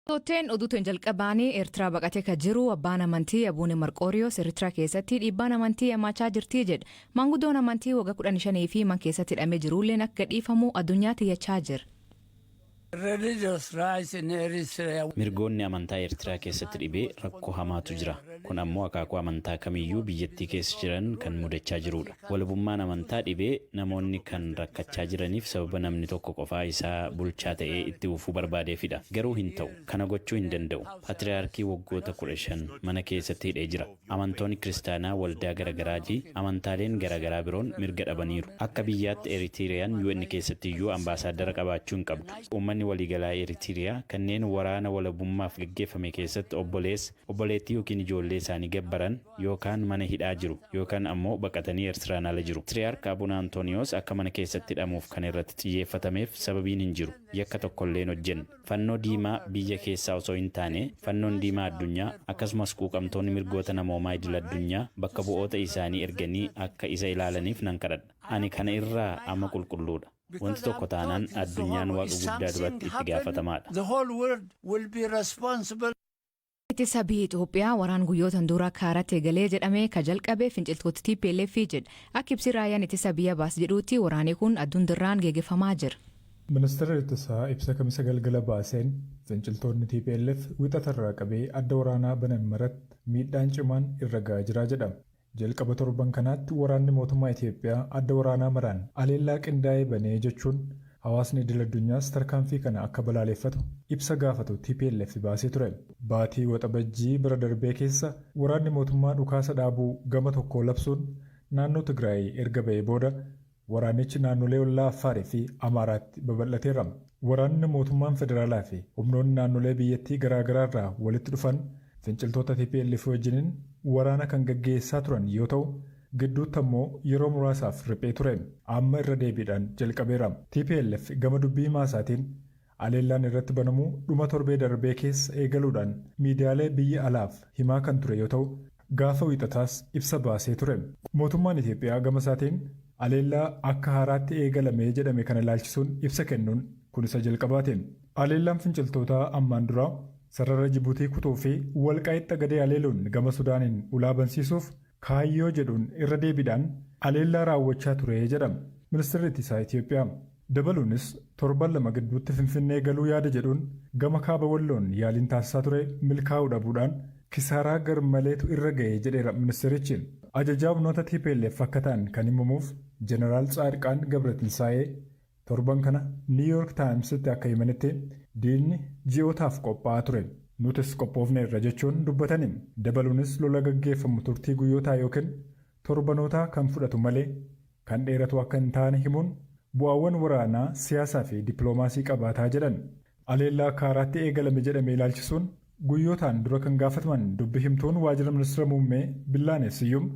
Tooteen oduuteen jalqabaanii Eertiraa baqatee kan jiru abbaan amantii Abuune Marqooriyoos Eertiraa keessatti dhiibbaan amantii hammaachaa jirtii jedha. Maanguddoon amantii waggaa 15 fi man keessatti hidhamee jirulleen akka dhiifamu addunyaatti iyyachaa jira. Religious rights in Eritrea. Mirgoonni amantaa Eertiraa keessatti dhibee rakkoo hamaatu jira. Kun ammoo akaakuu amantaa kamiyyuu biyyattii keessa jiran kan mudachaa jirudha. Walabummaan amantaa dhibee namoonni kan rakkachaa jiraniif sababa namni tokko qofaa isaa bulchaa ta'ee itti fufuu barbaadeefidha. Garuu hin ta'u. Kana gochuu hin danda'u. Patriyaarkii waggoota 15 mana keessatti hidhee jira. Amantoonni kiristaanaa waldaa garaagaraa fi amantaaleen garaagaraa biroon mirga dhabaniiru. Akka biyyaatti Eritiriyaan UN keessatti iyyuu ambaasaaddara qabaachuu hin qabdu. Uummanni waliigalaa Eritiriyaa kanneen waraana walabummaaf gaggeeffame keessatti obboleessa, obboleettii yookiin ijoollee isaanii gabbaran yookaan mana hidhaa jiru yookaan ammoo baqatanii Eertiraan ala jiru. Patriyaark Abuna Antooniyoos akka mana keessatti hidhamuuf kan irratti xiyyeeffatameef sababiin hin jiru. Yakka tokkollee hin hojjenne. Fannoo diimaa biyya keessaa osoo hin taane fannoon diimaa addunyaa akkasumas quuqamtoonni mirgoota namoomaa idil addunyaa bakka bu'oota isaanii erganii akka isa ilaalaniif nan kadhadha. Ani kana irraa amma qulqulluudha. Wanti tokko taanaan addunyaan Waaqa guddaa duratti itti gaafatamaadha. The whole world will be responsible. Ittisa biyya Itoophiyaa waraan guyyootan dura kaaratti eegalee jedhame ka jalqabe finciltoota TPLF jedha. Akka ibsi raayyaan ittisa biyya baas jedhuutti, waraanni kun adduun dirraan geggeeffamaa jira. Ministeerri ittisaa ibsa Kamisa galgala baaseen finciltoonni TPLF Wixatarraa qabee adda waraanaa banan maratti miidhaan cimaan irra ga'aa jira jedha. Jalqaba torban kanaatti waraanni mootummaa Itoophiyaa adda waraanaa maraan aleellaa qindaa'ee banee jechuun hawaasni idil addunyaas tarkaanfii kana akka balaaleffatu ibsa gaafatu TPLF baasee ture. Baatii Waxabajjii bara darbee keessa waraanni mootummaa dhukaasa dhaabuu gama tokko labsuun naannoo Tigraay erga ba'ee booda waraanichi naannolee ollaa Affaarii fi Amaaraatti babal'ateera. Waraanni mootummaan federaalaa fi humnoonni naannolee biyyattii garaagaraa irraa walitti dhufan finciltoota TPLF wajjiniin waraana kan gaggeessaa turan yoo ta'u, gidduutti ammoo yeroo muraasaaf riphee ture. Amma irra deebiidhaan jalqabeera. TPLF gama dubbii maasaatiin aleellaan irratti banamuu dhuma torbee darbee keessa eegaluudhaan miidiyaalee biyya alaaf himaa kan ture yoo ta'u, gaafa Wiixataas ibsa baasee ture. Mootummaan Itoophiyaa gama isaatiin aleellaa akka haaraatti eegalamee jedhame kana ilaalchisuun ibsa kennuun kun isa jalqabaate. Aleellaan finciltootaa ammaan duraa sarara Jibuutii kutuu fi Walqaayitti Xagadee aleeluun gama Sudaaniin ulaa bansiisuuf kaayyoo jedhuun irra deebiidhaan aleellaa raawwachaa ture jedhama. Ministeerri ittisaa Itoophiyaa dabaluunis torban 2 gidduutti Finfinnee galuu yaada jedhuun gama kaaba Walloon yaaliin taasisaa ture milkaa'uu dhabuudhaan kisaaraa garmaleetu irra ga'e jedheera ministeerichi. Ajajaa humnoota TPLF akka ta'an kan himamuuf Jeneraal Tsaadqaan Gabratinsaa'ee torban kana New York Timesitti akka himanitti, diinni ji'ootaaf qophaa'aa ture. Nutis qophoofneerra jechuun dubbatani. Dabaluunis lola gaggeeffamu turtii guyyootaa yookiin torbanootaa kan fudhatu malee kan dheeratu akka hin taane himuun bu'aawwan waraanaa, siyaasaa fi dippiloomaasii qabaataa jedhan. Aleellaa kaaraatti eegalame jedhame ilaalchisuun guyyootaan dura kan gaafataman dubbi himtuun waajjira ministeera muummee Billaanee Siyyum,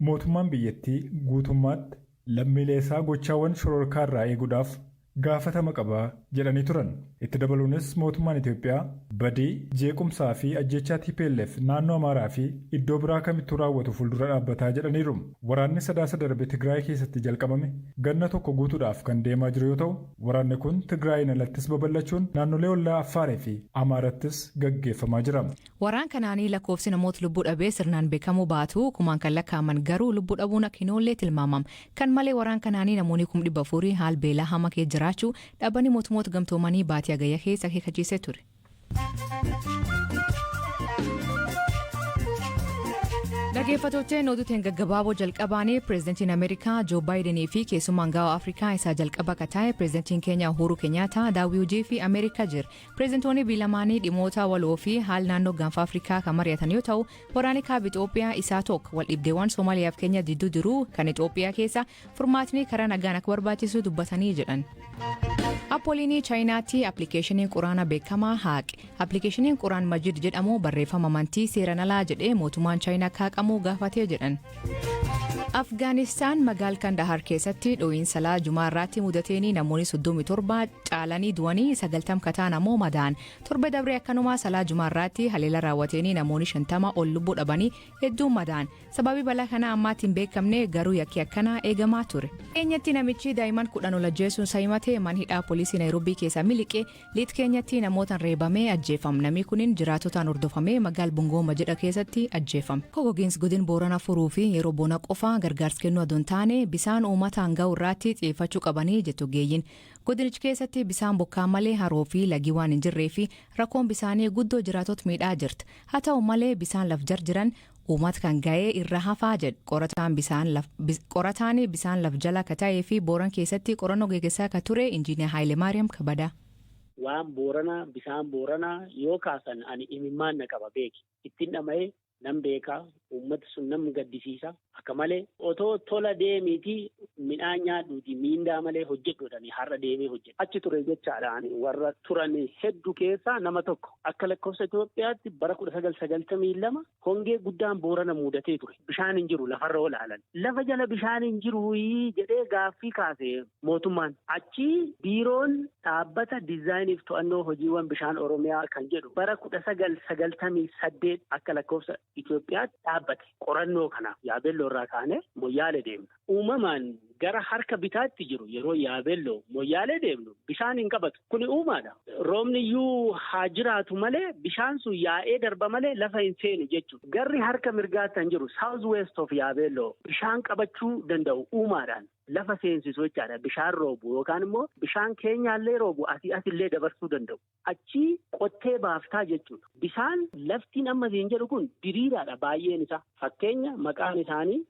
mootummaan biyyattii guutummaatti lammiilee isaa gochaawwan shororkaa irraa eeguudhaaf gaafatama qaba jedhanii turan. Itti dabaluunis mootummaan Itoophiyaa badii, jeequmsaa fi ajjechaa TPLF naannoo Amaaraa fi iddoo biraa kamittuu raawwatu fuuldura dhaabbataa jedhaniiru. Waraanni Sadaasa darbe Tigraay keessatti jalqabame ganna tokko guutuudhaaf kan deemaa jiru yoo ta'u, waraanni kun Tigraayin alattis babal'achuun naannolee ollaa Affaarii fi Amaarattis gaggeeffamaa jira. Waraan kanaanii lakkoofsi namoota lubbuu dhabee sirnaan beekamuu baatu, kumaan kan lakkaa'aman garuu lubbuu dhabuun akka hin oollee tilmaamama. Kan malee waraan kanaanii namoonni 400,000 haal beelaa hamaa keessa jiraachuu dhaabbanni mootummoota gamtoomanii baatii Hagayya keessa akeekkachiisee ture. Dhaggeeffattootni, oduutiin gaggabaaboo jalqabaanii pireezidantiin Ameerikaa Joo Baayidenii fi keessummaan gaa'oo Afrikaa isaa jalqaba akka ta'e pireezidantiin Keenyaa Uhuru Kenyaata daawwii hojii fi Ameerikaa jira. Pireezidantoonni biyya lamaanii dhimmoota waloo fi haala naannoo gaanfa Afrikaa kan mari'atan yoo ta'u, waraanni kaaba Itoophiyaa isaa tokko wal dhibdeewwan Somaaliyaa fi Keenya jidduu jiru kan Itoophiyaa keessa furmaatni karaa nagaan akka barbaachisu dubbatanii jedhan. Appooliin Chaayinaatti appilikeeshinii quraana beekamaa haaqe. Appilikeeshiniin Quraan Majid jedhamu barreeffama amantii seeran alaa jedhee mootummaan Chaayinaa akka haqamu gaafatee jedhan. Afgaanistaan magaal Kandahar keessatti dho'iinsa laa jumaarraatti mudateen namoonni 37 caalanii du'anii, 90 kataan ammoo madaan. Torba dabree akkanumaa salaa jumaarraatti haleela raawwateen namoonni 50 ol lubbuu dhabanii, hedduun madaan. Sababii balaa kanaa ammaatti hin beekamne, garuu yakki akkanaa eegamaa ture. Keenyatti namichi daa'imman 10 ol ajjeesuun isa himate man hidhaa poolisii Naayiroobii keessaa miliqe. Liit Keenyatti namootaan reebamee ajjeefame. Namni kunin jiraatotaan hordofamee magaal Bungooma jedha keessatti ajjeefame. Gogiinsi godin Boorana furuu fi yeroo bona qofa gargaarsa kennuu adoon taane bisaan uummataan ga'u irraatti xiyyeeffachuu qabanii jettu geeyyin. Godinichi keessatti bisaan bokkaa malee haroo fi lagii waan hin jirree fi rakkoon bisaanii guddoo jiraatota miidhaa jirti. Haa ta'u malee, bisaan laf jar jiran uummata kan ga'ee irra hafaa jedhe qorataan bisaan laf jala ka ta'ee fi Booran keessatti qorannoo geggeessaa ka ture Injiiniyaa Haayile Maariyaam Kabadaa. Waan Booranaa, bisaan Booranaa yoo kaasan ani imimmaan na qaba, beeki. Ittiin dhama'ee nan beekaa, uummati sun nam gaddisiisa. Akka malee otoo tola deemiitii midhaan nyaadhuuti miindaa malee hojjedhuudhani har'a deemee hojjedha. Achi ture jechaadha, ani warra turan hedduu keessaa nama tokko. Akka lakkoofsa Itoophiyaatti bara 1992 hongee guddaan Boorana mudatee ture. Bishaan hin jiru lafarra olaalan. Lafa jala bishaan hin jiru jedhee gaaffii kaase mootummaan. Achi biiroon dhaabbata diizaayiniif to'annoo hojiiwwan bishaan Oromiyaa kan jedhu bara 1998 akka lakkoofsa Itoophiyaatti dhaabbate. Qorannoo kanaaf Yaabelloo irraa kaanee Moyyaalee deemna. Uumamaan gara harka bitaatti jiru, yeroo Yaabelloo Moyyaalee deemnu bishaan hin qabatu. Kuni uumaadha. Roobni iyyuu haa jiraatu malee bishaan sun yaa'ee darba malee lafa hin seenu jechuudha. Garri harka mirgaatti kan jiru, south west of Yaabelloo, bishaan qabachuu danda'u uumaadhaan. Lafa seensisu jechaadha. Bishaan roobu yookaan immoo bishaan keenyaallee roobu asii asillee dabarsuu danda'u. Achii qottee baaftaa jechuudha. Bishaan laftiin amma siin jedhu kun diriiraadha baay'een isaa. Fakkeenya maqaan isaanii,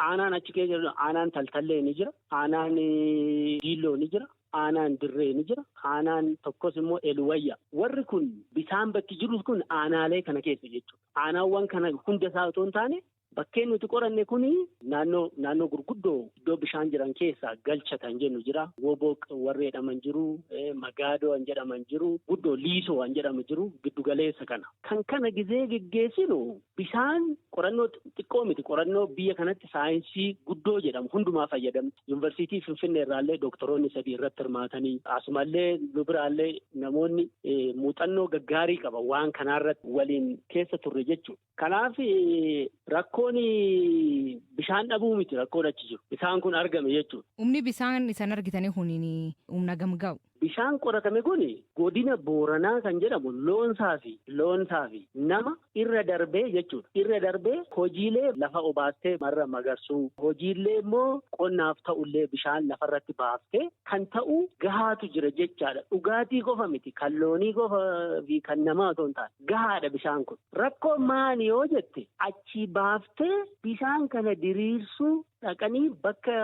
aanaan achi keessa jiru, aanaan Taltallee ni jira, aanaan Diilloo ni jira, aanaan Dirree ni jira, aanaan tokkos immoo Eluwayya. Warri kun bishaan bakki jiru kun aanaalee kana keessa jechuudha. Aanaawwan kana hunda isaa otoo hin taane, bakkeen nuti qoranne kuni naannoo gurguddoo iddoo bishaan jiran keessaa Galchatan jennu jira. Woboq warri jedhaman jiru. Magaadoo kan jedhaman jiru. Guddoo Liisoo kan jedhamu jiru. Giddu galeessa kana. Kan kana gizee geggeessinu bishaan qorannoo xiqqoo miti. Qorannoo biyya kanatti saayinsii guddoo jedhamu hundumaa fayyadamti. Yuunivarsiitii Finfinnee irraallee doktoroonni sadii irratti hirmaatanii, asumallee nu biraallee namoonni muuxannoo gaggaarii qaban waan kanaarratti waliin keessa turre jechuudha. Kanaaf rakkoon bishaan dhabuu miti rakkoon achi jiru. Bishaan kun argame jechuudha. Humni bishaan isan argitanii kuniin humna gamga'u? Bishaan qoratame kun godina Booranaa kan jedhamu loonsaa fi nama irra darbee jechuudha. Irra darbee hojiilee lafa obaastee marra magarsuu, hojiilee immoo qonnaaf ta'ullee bishaan lafarratti baaftee kan ta'u gahaatu jira jechaadha. Dhugaatii qofa miti, kan loonii qofa fi kan namaa otoo hin taane gahaadha bishaan kun. Rakkoo maali yoo jette, achii baaftee bishaan kana diriirsuu dhaqanii bakka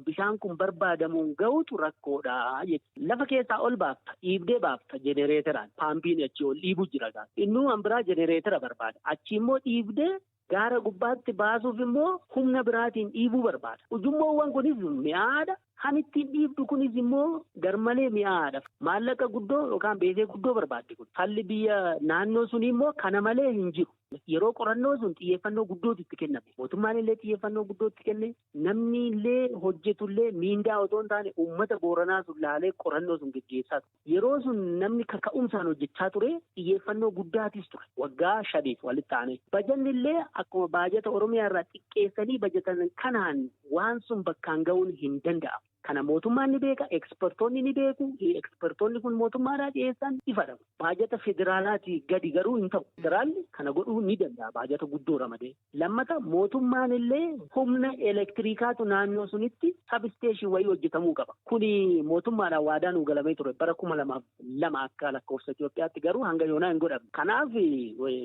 bishaan kun barbaadamuun gahutu rakkoodha jechuudha. Lafa keessaa ol baafta, dhiibdee baafta jenereeteraan. Paampiin achii ol dhiibu jira gaaf. Innuu an biraa jenereetera barbaada. Achi immoo dhiibdee gaara gubbaatti baasuuf immoo humna biraatiin dhiibuu barbaada. Ujummoowwan kunis mi'aadha. Kan ittiin dhiibdu kunis immoo garmalee mi'aadha. Maallaqa guddoo yookaan beesee guddoo barbaaddi kun. Falli biyya naannoo sunii immoo kana malee hin jiru. Yeroo qorannoo sun xiyyeeffannoo guddootu itti kenname. Mootummaan illee xiyyeeffannoo guddoo itti kenne. Namni illee hojjetullee miindaa otoo hin taane uummata Booranaa sun laalee qorannoo sun geggeessaa ture. Yeroo sun namni kaka'umsaan hojjechaa ture, xiyyeeffannoo guddaatis ture. Waggaa 5f walitti aanee. Bajanni illee akkuma baajata Oromiyaa irraa xiqqeessanii bajatan kanaan waan sun bakkaan ga'uun hin danda'amu. Kana mootummaan ni beeka, ekspertoonni ni beeku, ekspertoonni kun mootummaadhaa dhiyeessan ifadha. Baajata federaalaatii gadi garuu hin ta'u. Federaalli kana godhuu ni danda'a baajata guddoo ramadee. Lammata, mootummaan illee humna elektiriikaatu naannoo sunitti substation wayii hojjetamuu qaba. Kuni mootummaadhaan waadaa nuu galamee ture bara 2002 akka lakkoofsa Itoophiyaatti, garuu hanga yoonaa hin godhamne. Kanaaf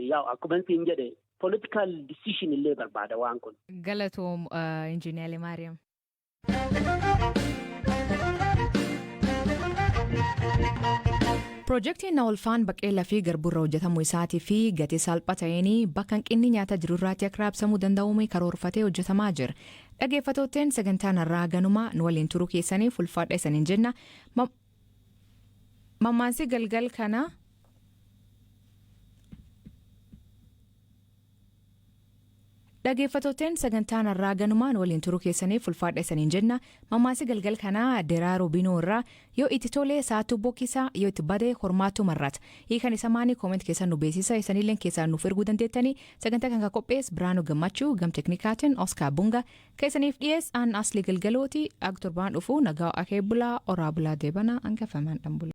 yaa akkuma siin jedhe, political decision illee barbaada waan kun. Galatoom, Injiinar Maariyaam. Piroojeektiin Naawolfaan baqqeellaa fi garbuurra hojjetamuu isaatii fi gatii salphaa ta'een bakka hanqinni nyaata jirurraatti akka raabsamuu danda'uun karoorfatee hojjetamaa jira. Dhaggeeffattootteen, sagantaan har'aa ganuma nu waliin turuu keessanii ulfaadha isaniin jenna. Mammaansi galgal kana Dhaggeeffattooteen, sagantaan har'aa ganumaan waliin turuu keessaniif ulfaadha isaniin jenna. Mammaasi galgal kanaa Deraaroo Binoo irraa: "Yoo itti tolee sa'aatu bokkisaa, yoo itti bade hormaatu marrata." Hiikan isa maanii? Comment keessan nu beeksisa. Isanillee keessaan nuuf erguu dandeettanii. Sagantaa kan qophees Biraanuu Gammachuu, gam teknikaatiin Oscar Bunga, keessaniif dhiyees aan Asli Galgalooti. Ag torbaan dhufu nagaa akee bulaa, oraa bulaa, deebana hangafamaan dhanbula.